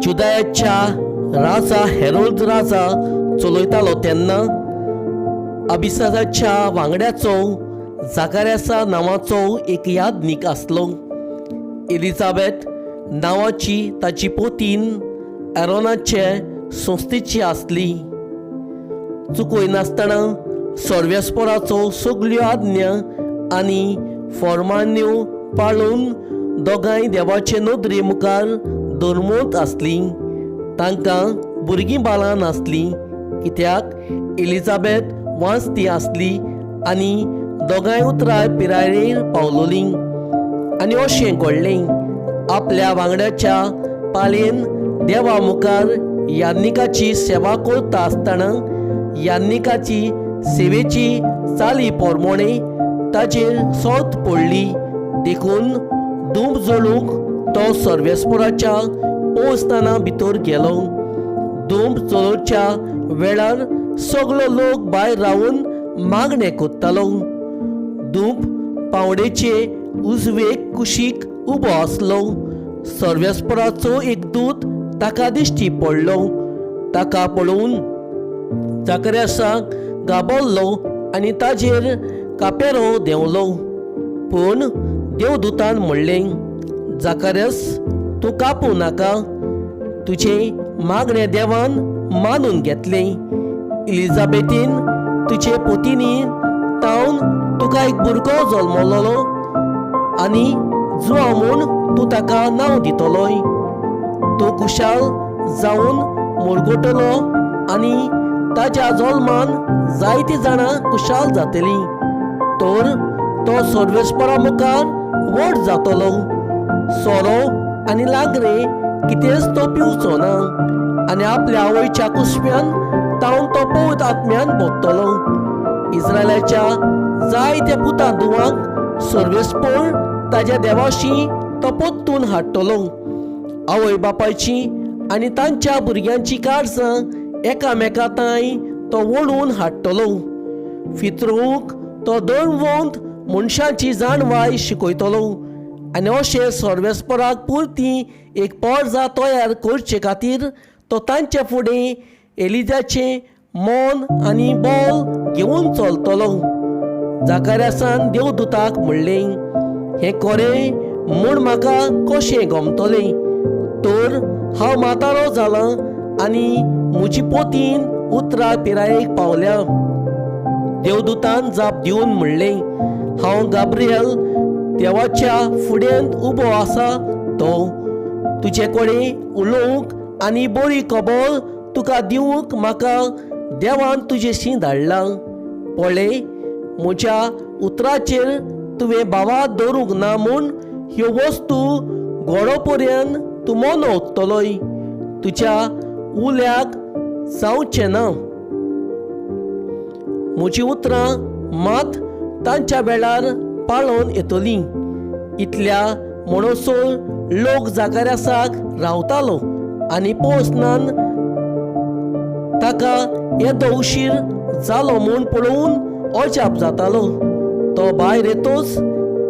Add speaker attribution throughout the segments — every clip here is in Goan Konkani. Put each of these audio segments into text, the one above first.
Speaker 1: जुदायाच्या राजा हेरोद राजा चलयतालो तेन्ना अबिसादाच्या वांगड्याचो जाकाऱ्यासा नांवाचो एक यादनीक आसलो. एलिजाबेथ नांवाची ताची पोतीन एरोनाचे संस्थेची आसली. चुकयनासतना सर्वेस्पराचो सगल्यो आज्ञा आनी फॉर्मान्यो पाळून दोगांय देवाचे नदरे मुखार धर्मोत आसलीं. तांकां भुरगीं बाळां नासलीं, कित्याक एलिजाबेथ वांजती आसली आनी दोगांय उतराय पिरायेर पावलोलीं. आनी अशें घडलें, आपल्या वांगड्याच्या पालयेन देवा मुखार याज्ञिकाची सेवा करता आसतना याज्ञिकाची सेवेची चाली पोरमोणे ताचेर सोत पडली. देखून धूप जळूंक तो सर्वेस्पराच्या पोसताना भितर गेलो. धूप चलोवच्या वेळार सगलो लोक भायर रावन मागणें करतालो. धूप पावणेचे उजवे कुशीक उबो आसलो. सर्वेस्पराचो एक दूत ताका दिश्टी पडलो. ताका पळोवन जाकऱ्यासाक गाबरलो आनी ताजेर कापेरो देंवलो. पूण देवदूतान म्हणलें, जाकाऱ्यास, तूं कापूं नाका. तुजें मागणें देवान मानून घेतलें. इलिजाबेथीन तुजे पोतिनी तावन तुका एक भुरगो जल्मलोलो आनी जुआंव म्हूण तूं ताका नांव दितलोय. तूं खुशाल जावन मुरगटलो आनी ताज्या जल्मान जायतीं जाणां खुशाल जातलीं. तर तो सर्वेस्परा मुखार व्हड जातलो. सोरो आनी लागरे कितेंच तो पिवचो ना आनी आपल्या आवयच्या कुसव्यान तावन तो पवित्र आत्म्यान भोगतलो. इस्रायलाच्या जायत्या पुतां धुवांक सर्वेस्पर ताज्या देवाशी तो परतून हाडटलो. आवय बापायची आनी तांच्या भुरग्यांची काळजां एकामेका तांय तो वळून हाडटलो. फित्रोवंक तो दळवंत मनशाची जाणवाय शिकयतलो आनी अशें सर्वेस्पराक पुरती एक पोरजा तयार करचे खातीर तो तांचे फुडें एलिजाचें मन आनी बोल घेवन चलतलो. जाकाऱ्यासान देवदूताक म्हणलें, हें खरें म्हूण म्हाका कशें गमतलें? तर हांव म्हातारो जालां आनी म्हजी पोतीन उतरां पिरायेक पावल्या. देवदूतान जाप दिवन म्हणलें, हांव गाब्रियल, देवाच्या फुड्यांत उबो आसा तो. तुजे कडेन उलोवंक आनी बरी खबर तुका दिवंक म्हाका देवान तुजेशी धाडला. पळय, म्हज्या उतराचेर तुवें भावार्थ दवरूंक ना म्हूण ह्यो वस्तू घोडो पर्यंत तूं मोनो उरतलोय, तुज्या उल्याक जावचें ना. म्हजीं उतरां मात तांच्या वेळार पाळोन येतलीं. इतल्या म्हणसर लोक जाकाऱ्यासाक रावतालो आनी पोसनान ताका येदो उशीर जालो म्हूण पळोवन अजाप जातालो. तो भायर येतोच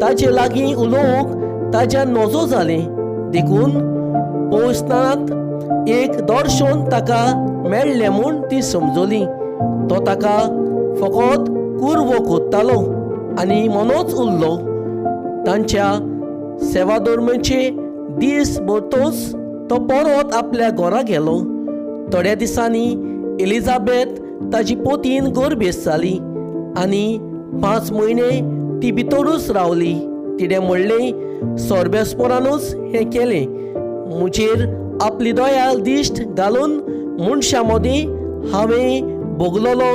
Speaker 1: ताजे लागीं उलोवंक ताज्यान नजो जालें. देखून पोसनांत एक दर्शन ताका मेळ्ळें म्हूण ती समजली. तो ताका फकत कुरवो कोत्तालो आनी मनोच उरलो. तांच्या सेवाधर्माचे दीस भरतोच तो परत आपल्या घरा गेलो. थोड्या दिसांनी एलिजाबेथ ताजी पोतीन गर्भेस्त जाली आनी 5 म्हयने ती भितरूच रावली. तिणें म्हणलें, सोरबेस्पोरानूच हें केलें, म्हजेर आपली दयाल दिश्ट घालून मनशां मदीं हांवें भोगलोलो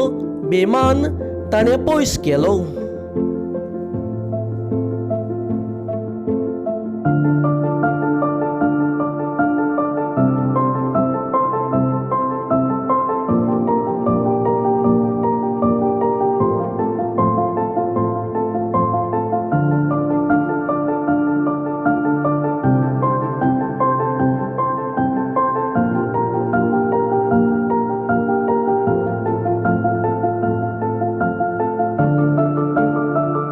Speaker 1: बेमान ताणें पयस केलो.